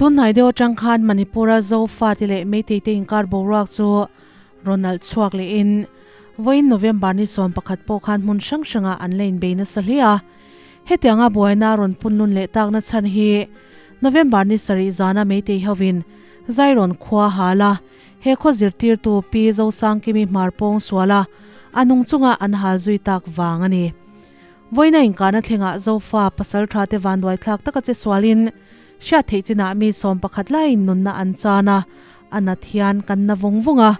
Tunhnai deuh atang khan Manipur-a Zofate leh Meiteite inkar boruak chu rawn alh chhuak lehin vawiin November ni 11 pawh khan hmun hrang hrangah an la inbei nasa hle a. Hetianga buaina a rawn punlun leh takna chhan hi November ni 7 zana Meitei hovin Zairawn khua hal a, he khaw zirtirtu Pi Zosangkimi hmar pawng suala a nung chunga an hal zui tak vang a ni. Vawiina inkahna thlengah Zofa pasal tha te vanduai thlak taka che sualin hriat theih chinah mi 11 laiin nunna an chan a, a nat hian kan na vawng vawng a,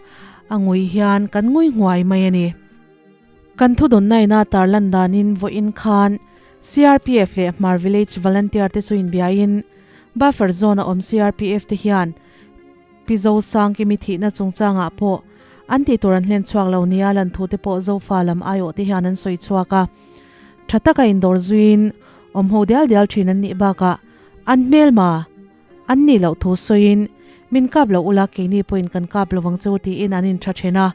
a ngui hian kan ngui nghuai mai a ni. Kan thudawnna ina tarlan danin vawiin khan CRPF leh Hmar Village Volunteer te chu inbiain buffer zone a awm CRPF te hian Pi Zosangkimi thihna chungchangah pawh an tih tur an hlen chhuak lo nia lan thu te pawh Zofa lam aiawh te hian an sawi chhuak a. Tha taka indawr zuiin awm ho dial dial thin an nih bakah an hmelma an nih loh thu sawiin min kap lo ula keini pawhin kan kap lovang chu tiin an intha then a.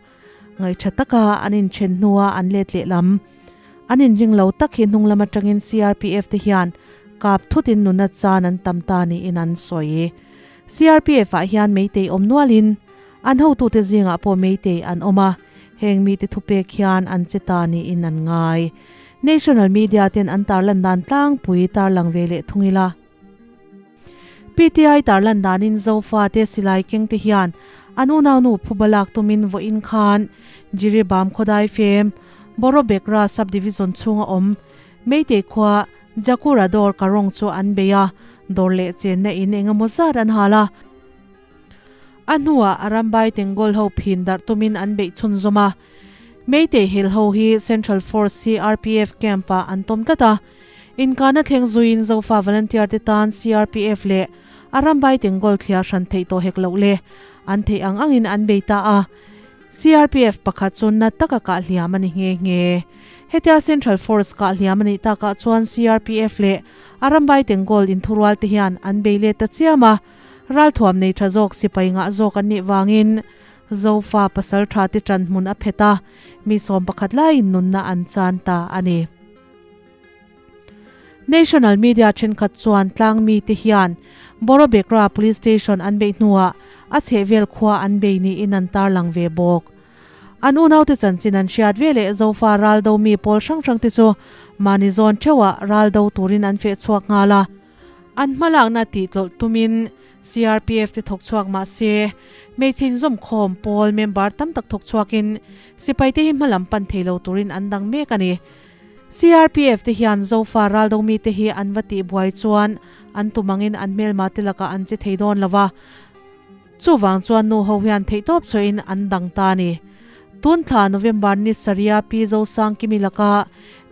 Ngaih tha taka an inthen hnua an let lehlam an inring lo tak hi hnung lam atangin CRPF te hian kap thutin nuna chan an tam ta niin an sawi. CRPF ah hian Meitei awm nualin an hotute zingah pawh Meitei an awm a, heng mite thupek hian an che ta niin an ngai. National media ten an tarlan dan tlangpui tarlang ve leh thung ila. PTI tarlan danin Zofa te silai keng te hian an unaunu phuba lak tumin vawiin khan Jiribam khawdai fem Borobekra sub-division chhunga awm Meitei khua Jakura dawr karong chu an bei a, dawr leh chenna in eng emaw zat an hal a. A hnuah a rambai Tengol ho phin darh tumin an beih chhunzawm a. Meitei hel ho hi Central Force CRPF camp ah an tawm tlat a. Inkahna thleng zuiin Zofa volunteer te tan CRPF leh a rambai Tengol thliar hran theih tawh hek loh le an theih ang angin an bei ta a. CRPF pakhat chu na taka kah hliam a ni nghe nghe. Hetia Central Force kah hliam a nih takah chuan CRPF leh a rambai Tengol inthurual te hian an bei let ta chiam a, ralthuam nei tha zawk sipai ngah zawk an nih vangin Zofa pasal tha te tan hmun a phet a, mi 11 laiin nunna an chan ta a ni. National media thenkhat chuan tlang mite hian Borobekra Police Station an beih hnuah a chhehvel khua an bei niin an tarlang ve bawk. An unaute chanchin an hriat ve leh Zofa raldo mi pawl hrang hrang te chu mahni zawn theuhah raldo turin an feh chhuak nghal a. An hmalakna tihtlawlh tumin CRPF te thawk chhuak mah se hmeichhe inzawmkhawm pawl member tam tak thawk chhuakin sipaite hi hmalam pan thei lo turin an dang mek a ni. CRPF te hian Zofa raldo mite hi an va tih buai chuan an tum angin an hmelma te lakah an che thei dawn lo va, chuvang chuan nu ho hian theihtawp chhuahin an dang ta a ni. Tun thla November ni sarih Pi Zosangkimi laka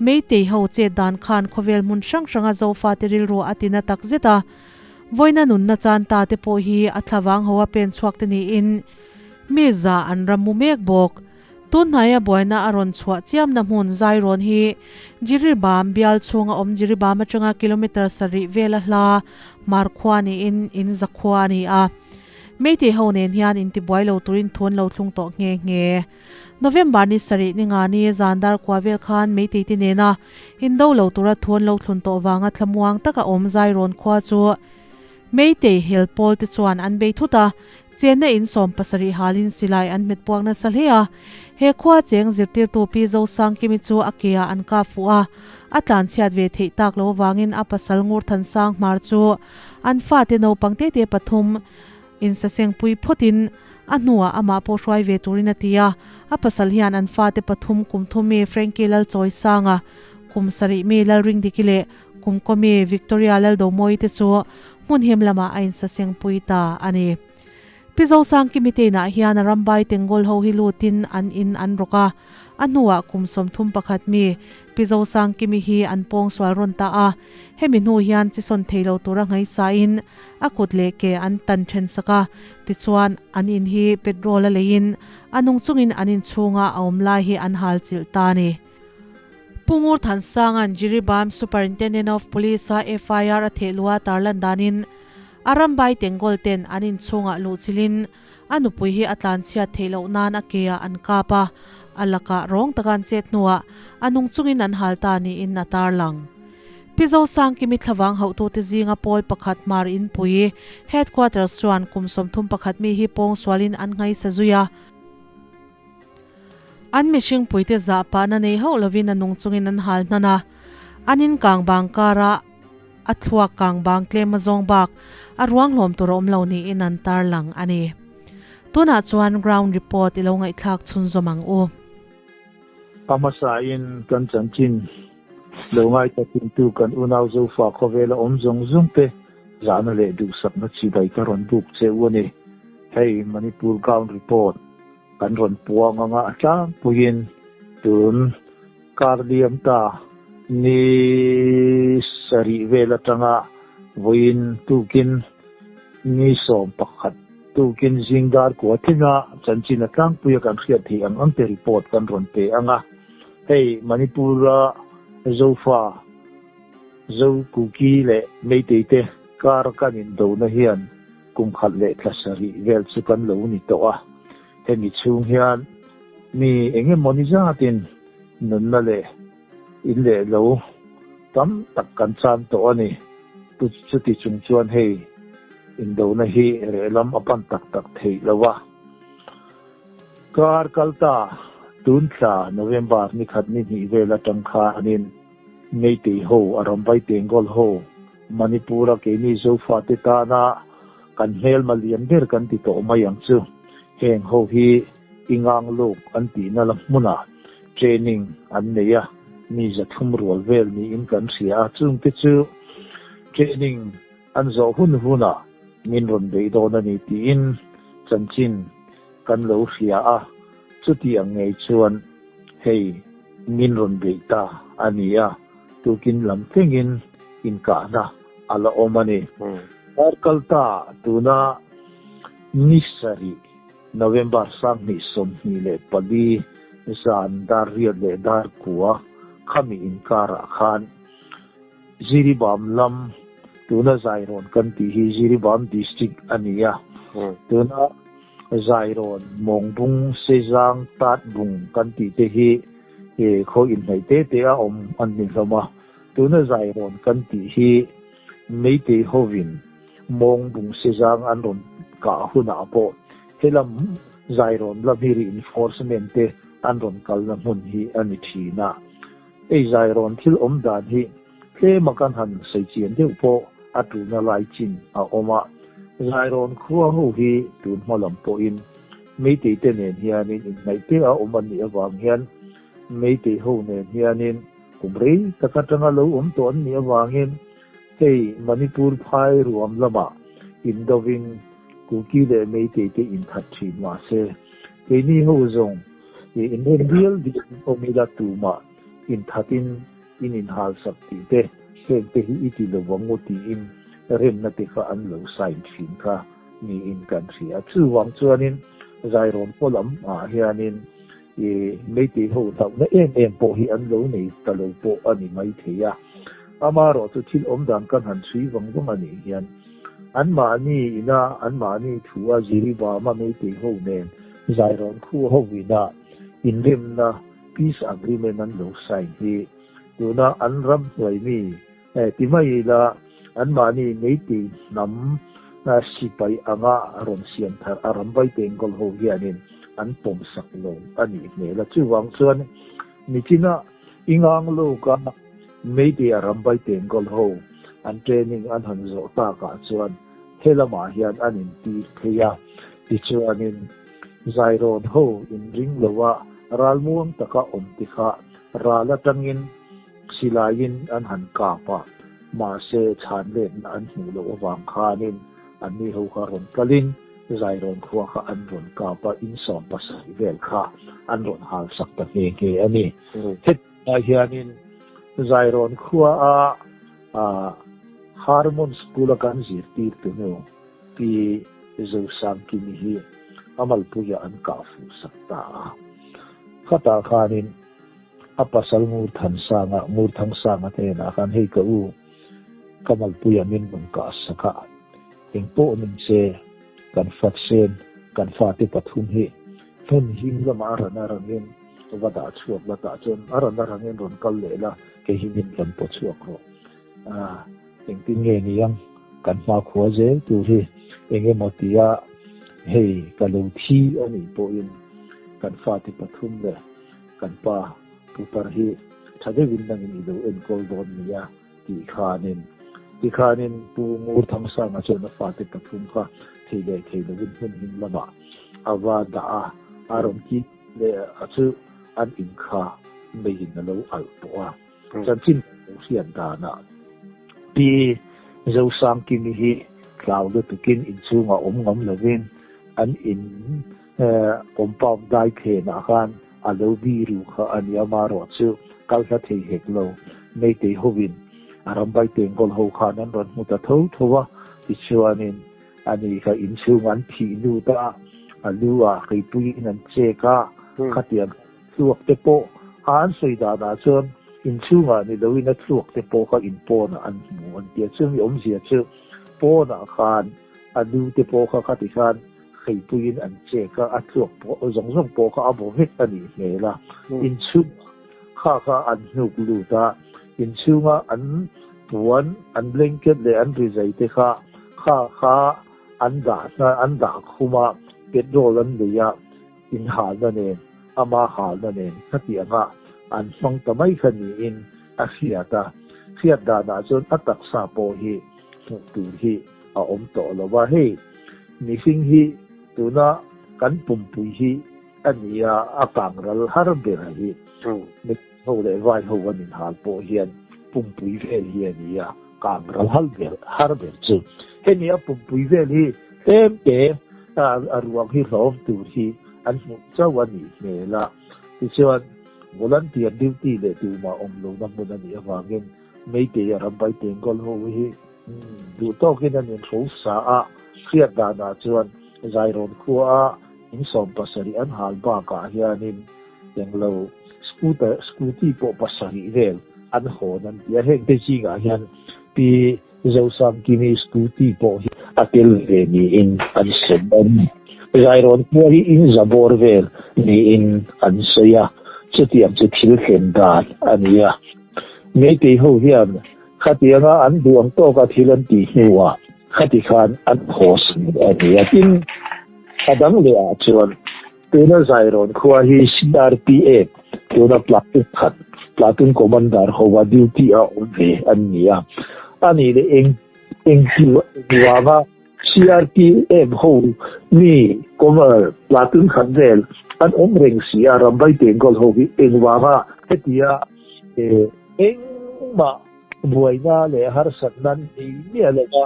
Meitei ho chet dan khan khawvel hmun hrang hranga Zofa te rilru a tina tak zet a, vawiina nunna chan ta te pawh hi a thlavang ho a pen chhuak te niin mi za an ram mu mek bawk. Tunhnaia buaina a rawn chhuah chiamna hmun Zairawn hi Jiribam bial chhunga awm Jiribam atanga kilometre 7 vela hla Hmar khua niin in za khua a ni a. Meitei ho nen hian intibuai lo turin thu an lo thlung tawh nghe nghe. November ni 7 ni nga ni zan dar kua vel khan Meitei te nena indo lo tura thu an lo thlun tawh vanga thlamuang taka awm Zairawn khua chu Meitei hel pawl te chuan an bei thut a, Chenna in 70 halin silai an hmet puak nasa hle a. He khua cheng zirtirtu Pi Zosangkimi chu a ke ah an kap fuh a, a tlan chhiat ve theih tak lo avangin a pasal ngur than sang hmar chu an fate naupang te te pathum in saseng pui phawtin a hnuah amah pawh hruai ve turin a ti a. A pasal hian an fate pathum kum thum mi Frankie Lalchawisanga, kum 7 mi Lalringdiki leh kum kaw mi Victoria Laldomawi te chu hmun him lamah a insaseng pui ta a ni. Pi Zosangkimi te inah hian a rambai Tengol ho hi lutin an in an rawk a, a hnuah kum 31 mi Pi Zosangkimi hi an pawng sual rawn ta a, hemi hnu hian chisawn thei lo tura ngaihsain a kut leh ke an tan then sak a, tichuan an in hi petrol a leiin a nung chungin an inchhunga a awm lai hi an hal chilh ta a ni. Pungur Thansanga'n Jiribam Superintendent of Police a FIR a theh luh a tarlan danin a rambai Tengol ten an inchhungah luh chilhin a nupui hi a tlan chhiat theih loh nan a ke ah an kap a, a lakah rawng taka an chet hnuah a nung chungin an hal ta niin a tarlang. Pi Zosangkimi thlavang hauhtute zinga pawl pakhat Hmar Inpui Headquarters chuan kum 31 mi hi pawngsualin an nghaisa zui a. An mihringpuite zah pahna nei hauh lovin a nung chungin an hal hnan a, an in kang bang karah a thluak kang bang tlem a zawng bak a ruang hlawm tur a awm lo niin an tarlang a ni. Tunah chuan ground report i lo ngaihthlak chhunzawm ang u. A hmasain kan chanchin lo ngaitakintu kan unau Zofa khawvela awm zawng zawng te zahna leh duhsakna chibai ka rawn buk che u a ni. Hei Manipur Ground Report kan rawn puang anga a tlangpuiin tun kar liam ta ni sarih vel atanga vawiin tukin ni 11 tukin zing dar kua tlinga chanchin a tlangpuia kan hriat theih ang ang te report kan rawn pe ang a. Hei Manipur-a Zofa, Zo Kuki leh Meitei te kar kan indona hian kum khat leh thla sarih vel chu kan lo ni tawh a. Hemi chhung hian mi eng emaw ni zatin nunna leh in leh lo tam tak kan chan tawh a ni. Chuti chung chuan hei indona hi rehlam a pan tak tak theih lo a. Kar kal ta tun thla November ni khat ni hnih vel atang khanin Meitei ho a rambai Tengol ho Manipur-a keini Zofate tana kan hmelma lian ber kan ti tawh mai ang chu. Heng ho hi i ngang luk an tihna la hmunah training an nei a, mi 300 rual vel niin kan hria a, chungte chu training an zawh hun hunah min rawn beih dawn a ni tiin chanchin kan lo hria a, chuti ang ngei chuan hei min rawn beih ta a ni a, tukin lam thlengin inkahna a la awm a ni. Kar kal ta tuna ni sarih November 2024 zan dar riat leh dar kua khami inkarah khan Jiribam lam tuna Zairawn kan tih hi Jiribam district a ni a, tuna Zairawn Mawngbung Sezang Tat Bung kan tih te hi khaw inhnaih te te a awm an ni hlawm a, tuna Zairawn kan tih hi Meitei hovin Mawngbung Sezang an rawn kah hunah pawh helam Zairawn lam hi reinforcement te an rawn kalna hmun hi a ni thin a. Ei Zairawn thil awm dan hi tlema kan han sawi chian deuh pawh a tuna lai chin a awm a. Zairawn khua ho hi tun hma lam pawhin Meitei te nen hianin inhnaih te a awm an nih avang hian Meitei ho nen hianin kum rei tak atanga lo awm tawh an nih avangin hei Manipur phai ruam lamah indovin Kuki leh Meitei te inthat thin mah se keini ho zawng inrem dial dial awm ila tumah inthatin in inhal sak tih te heng te hi i ti lo ang u tiin remna te kha an lo sign thin kha niin kan hria. Chuwang chuanin Zairawn pawh lam ah hianin Meitei ho hlauhna em em pawh hi an lo nei ta lo pawh a ni mai thei a. Amaherawh chu thil awm dan kan han chhui vang vang a nih hian an mahni ina an mahni thu a Jiribama Meitei ho nen Zairawn khu ho ina inremna peace agreement an lo sign hi tuna an ram hnuai mi ti mai ila an mahni Meitei hnam sipai anga rawn siam thar a rambai Tengol ho hianin an pawm sak lo a nih hmel a. Chuwang chuan nichina i ngang lo ka Meitei a rambai Tengol ho an training an han zawh takah chuan helamah hian an intir thei a. Tichuanin Zairawn ho inring loa ralmuang taka awm te kha ral atangin silaiin an han kap a, mahse chhan letna an hmuh loh avang khanin anni ho kha rawn kalin Zairawn khua kha an rawn kap a, in 17 vel kha an rawn hal sak ta nghe nghe a ni. Hetah hianin Zairawn khua a Harmon School a kan zirtir tu nu Pi Zosangkimi hi amalpuia an kah fuh sak ta a. Khatah khanin a pasal ngur than sanga ngur thang sanga hnenah khan hei ka u kamalpuia min rawn kah sak a, eng pawh ning se kan fat sen kan fate pathum hi hmun him lamah a ran a rangin va dah chhuak la tah chuan a ran a rangin rawn kal leh la kei hi min rawn paw chhuak rawh. Engtin nge niang kan hmakhua zel tur hi eng emaw tia hei ka lo thi a nih pawhin kan fate pathum leh kan pa putar hi tha deuhin nangin i lo enkawl dawn nia tih khanin tikhanin Pu Ngurthangsanga chuan a fate pathum kha thei leh thei lovin hmun him lamah a va dah a, a rawn kip leh a chu an in kha meiin a lo alh tawh a. Chanchin lo hriat danah Pi Zosangkimi hi tlau lutukin inchhungah awm ngam lovin an in compound dai thlenah khan a lo bi ru kha a ni a, amaherawh chu kal hla thei hek lo. Meitei hovin a rambai tengkawl ho khan an rawn hmu ta tho tho a, tichuanin ani kha inchhung an thih lut a, a lu ah keipuiin an chek a, khatiang Thluak te pawh a an sawi danah chuan inchhungah ni loin a thluak te pawh kha in pawnah an hmu an ti a, chumi awmzia chu pawnah khan a nu te pawh kha khati khan hreipuiin an chek a, a thluak pawh zawng zawng pawh kha a vaw vek a nih hmel a, inchhungah kha kha an hnuk lut a, inchhunga an puan an blanket leh an rizai te kha kha kha an dah an dah khum a, petrol an lei a. Inhalna nen, ama halna nen khati anga an hmang ta mai kha niin a hriat a. Hriat danah chuan a taksa pawh hi hmuh tur hi a awm tawh lo va. Hei mihring hi tuna kan pumpui hi a ni a, a kangral har ber a hi. Ho leh vai ho an inhal pawh hian pumpui vel hi a ni a, kangral har ber har ber chu. Hemi a pumpui vel hi tlem te a ruang hi hlawm tur hi an hmuh chauh a nih hmel a. Tichuan, volunteer duty leh tumah awm lohna hmun a nih avangin Meitei a rambai Bengal ho hi duh tawkin an inhrosa a, hriat danah chuan Zairawn khua a in 70 an hal bakah hianin englo scooter scooty pawh pasarih vel an hawn an ti a, heng te zingah hian Pi Zosangkimi scooty pawh hi a tel ve niin an sawi a ni. Zairawn khua hi in za bawr vel niin an sawi a, chutiang chu thil thlen dan a ni a. Meitei ho hian khatianga an duh ang tawka thil an tih hnuah khati khan an haw san a ni a. Tin, a dang leh ah chuan tuna Zairawn khua hi CRPF tuna platoon khat, platoon commander hoa duty a awm ve an ni a. A nih leh eng eng vanga CRPF ho mi cover platoon khat vel an awm reng si a, Rambai Bengal ho hi eng vanga hetia Engmah buaina leh harsatna nei miah lova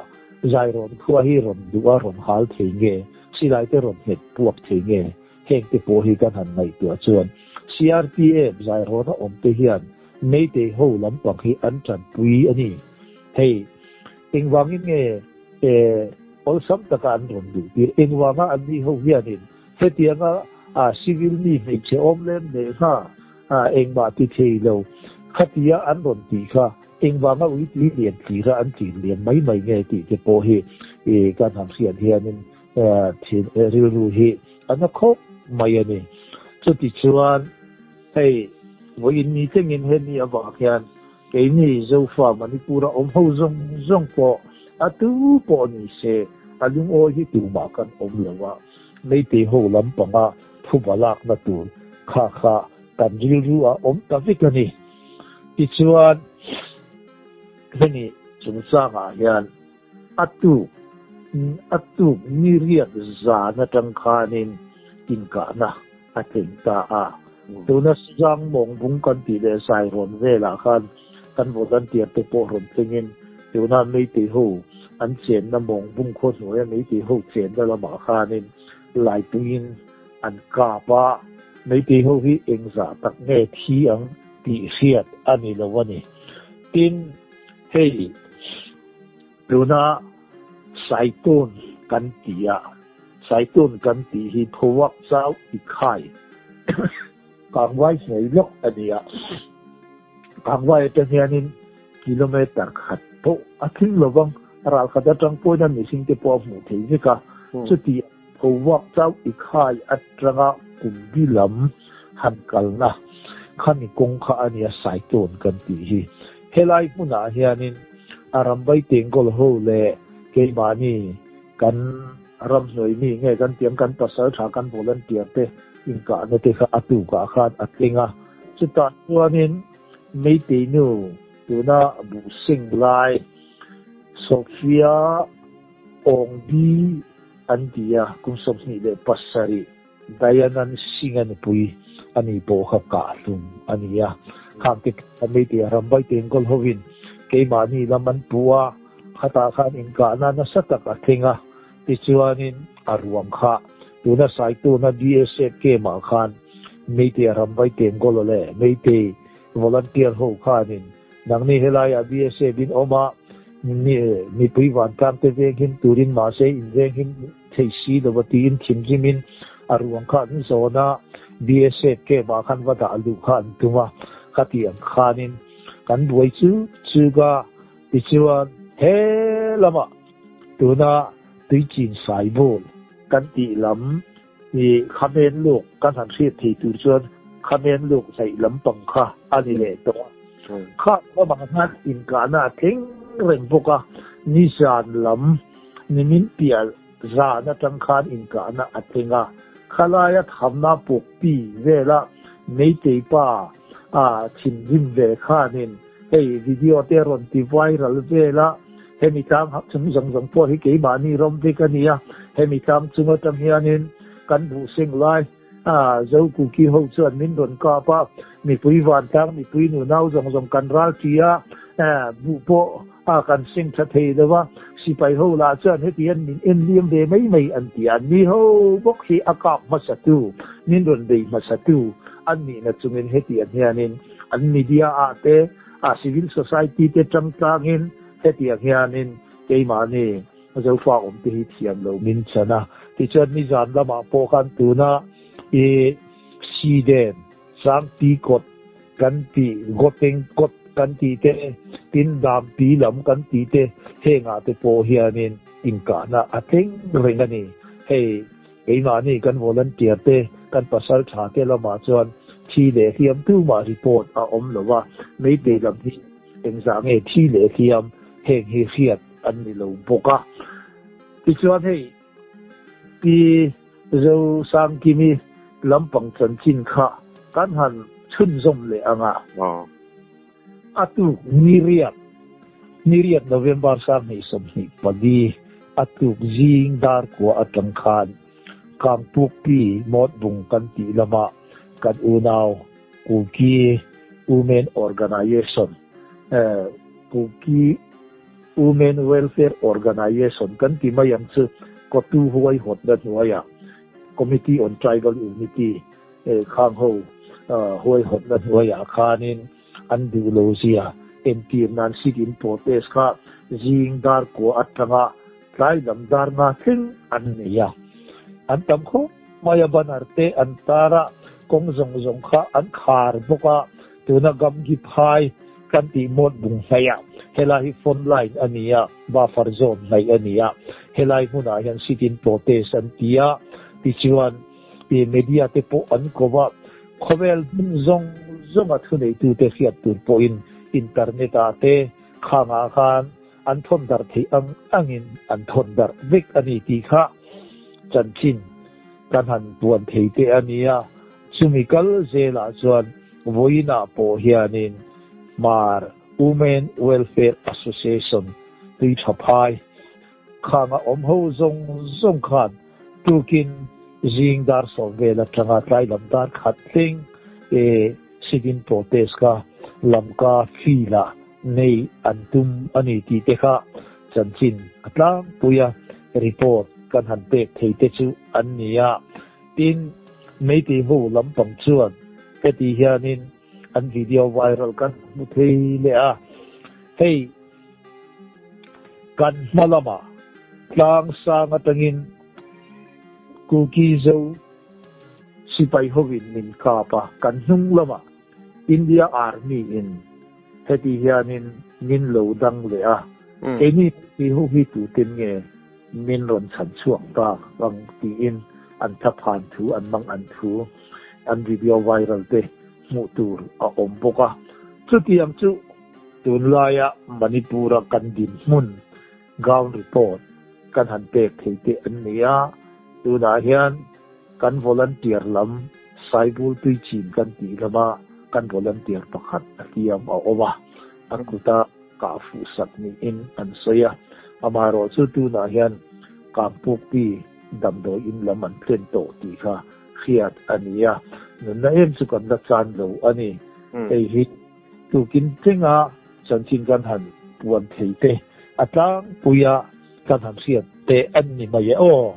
Zairawn khua hi rawn duh a rawn hal thei nge, silai te rawn nghet puak thei nge, heng te pawh hi kan han ngaihtuah chuan CRPF Zairawna awm te hian Meitei ho lampang hi an tanpui a ni. Hei engvangin nge awlsam taka an rawn duh tir? Engvanga an ni ho hianin hetianga civil mi hmeichhe awm lem leh ngha Engmah ti thei lo. Khatia an rawn tih kha engvanga ui tui lian tlira an tlir lian mai mai nge tih te pawh hi kan han hriat hianin thin rilru hi a na khawp mai a ni. Chutichuan hei vawiin ni thlengin hemi avang hian keini Zofa Manipur-a awm ho zawng zawng pawh a tu pawh ni se a lungawi hi tumah kan awm lo a, Meitei ho lampanga phuba lakna tur kha kha kan rilru a awm ta vek a ni. Tichuan, hemi chungchangah hian a tuk a tuk ni riat zan atang khanin inkahna a tling ta a. Tuna Suzang Mawngbung kan tih leh Zairawn velah khan kan volunteer te pawh rawn tlingin tuna Meitei ho an chenna Mawngbung khaw hnuaia Meitei ho chenna lamah khanin Laipuiin an kap a, Meitei ho hi engzah tak nge thi ang tih hriat a ni lo a ni. Tin, hei tuna Saitun kan ti a, Saitun kan tih hi Phawak chau i khai Kangvai hnuai lawk a ni a, Kangvai atang hianin kilometer khat pawh a tling lo vang, ralkhat atang pawhin a mihring te pawh a hmuh theih vek a, chuti Phawak chauh i khai atanga kumbi lam han kalna khami kawng kha a nia Saitawn kan tih hi. Helai hmunah hianin Arambai Tengkawl ho leh keimahni kan ramhnuai mi nge kan tiang kan pasaltha kan volunteer te inkahna te kha a tukah khan a tling a. Chutah chuanin Meitei nu tuna buh seng lai Sophia Ongbi an ti a, kum 27 Dayanan Singh-a nupui a nih pawh kha kah hlum a ni a. Khang te kha Meitei Arambai Tengkawl hovin keimahni lam an puh a, khatah khan inkahna nasa tak a thleng a, tichuanin a ruang kha tuna Saituna BSF camp-ah khan Meitei Arambai Tengkawl awle Meitei volunteer ho khanin nangni helaiah BSF in awm a, mipui vantlang te venghim turin mahse in venghim thei si lo va tiin thinrimin a ruang kha an zawn a, BSF camp ah khan va dah luh kha an tum a, khati ang khanin kan buai chu chuk a, tichuan he lamah tuna tuichin saibawl kan tih lam i khamen luk kan han hriat thei tur chuan khamen luk hnaih lampang kha a ni leh tawh a, kha lamah khan inkahna a thleng reng bawk a, nizan lam Nimin piah zan atang khan inkahna a thleng a, khalaia thamna pukpi vela Meitei pa a thinrim ve khanin hei video te rawn ti viral vel a, hemi tlang chung zawng zawng pawh hi keimahni ram vek a ni a, hemi tlang chung atang hianin kan buh seng lai a Zo Kuki ho chuan min rawn kap a, mipui vantlang mipui nunau zawng zawng kan ral ṭi a, buh pawh a kan seng tha thei lo a, sipai ho lah chuan heti hian min en liam ve mai mai an ti a, ni ho bawk hi a kap hmasa tu, min rawn bei hmasa tu an nihna chungin heti ang hianin an media ah te a civil society te tang tlangin heti ang hianin keimahni Zofa awm te hi thiam lo min chan a, tichuan nizan lamah pawh khan tuna i Sweden Sangpi kawt kan tih, Goteng kawt kan tih te, tin Dampi lam kan tih te, hengah te pawh hianin inkahna a thleng reng a ni. Hei keimahni kan volunteer te, kan pasal tha te lamah chuan thi leh hliam tumah report a awm lo a, Meitei lam hi engzah nge thi leh hliam heng hi hriat an ni lo bawk a. Tichuan hei Pi Zosangkimi lampang chanchin kha kan han chhunzawm leh ang a. A tuk niriat, niriat November 2024, a tuk zing dar kua atang khan Kangpukpi Mawtbung kan tih lama kan unau Kuki Women Organization, Kuki Women Welfare Organization kan ti mai ang chu Kotu huaihawtna hnuaiah Committee on Tribal Unity khang ho huaihawtna hnuaiah khanin an duh lo zia entir nan sit-in protest kha zing dar kua atanga tlai lam dar nga thleng an nei a. An tam khawp mai a, banner te an tar a, kawng zawng zawng kha an khar bawk a, Tuna Gamgi phai kan tih mawt bung hnaih ah helai hi phone line a ni a, buffer zone hnaih a ni a, helai hmunah hian sit-in protest an ti a, tichuan ih media te pawh an ko a, khawvel hmun zawng zawnga thuneitute hriat tur pawhin internet ah te khangah khan an thawn darh theih ang angin an thawn darh vek a ni tih kha chanchin kan han puan thei te a ni a. Chumi kal zelah chuan vawiinah pawh hianin Hmar Women Welfare Association tui tha phai khanga awm ho zawng zawng khan tukin zing dar sawm vel atanga tlai lam dar khat thleng e sit-in protest kha Lamka field-ah nei an tum a ni tih te kha chanchin a tlangpui a, report kan han pek thei te chu an ni a. Tin, Meitei ho lampang chuan heti hianin an video viral kan hmu thei leh a, hei kan hma lamah tlang sang atangin Kuki Zo sipai hovin min kap a, kan hnung lamah India Army in heti hianin min lo dang leh a, keini Meitei ho hi tuten nge Min rawn chhan chhuak ta ang tiin an thaphan thu, an mang an thu, an video viral te hmuh tur a awm bawk a. Chutiang chu Tunlaia Manipur-a kan dinhmun ground report kan han pek thei te an ni a, tunah hian kan volunteer lam Saibul Tuichin kan tih lama kan volunteer pakhat a hliam a awm a, a kuta kah fuh sak niin an sawi a, amaherawhchu tunah hian Kampukpi damdawi in lam an thlen tawh tih kha hriat a ni a, nunna em chu kan la chan lo a ni. Hei hi tukin tlenga chanchin kan han puan thei te, a tlangpuia kan han hriat te an ni mai e aw.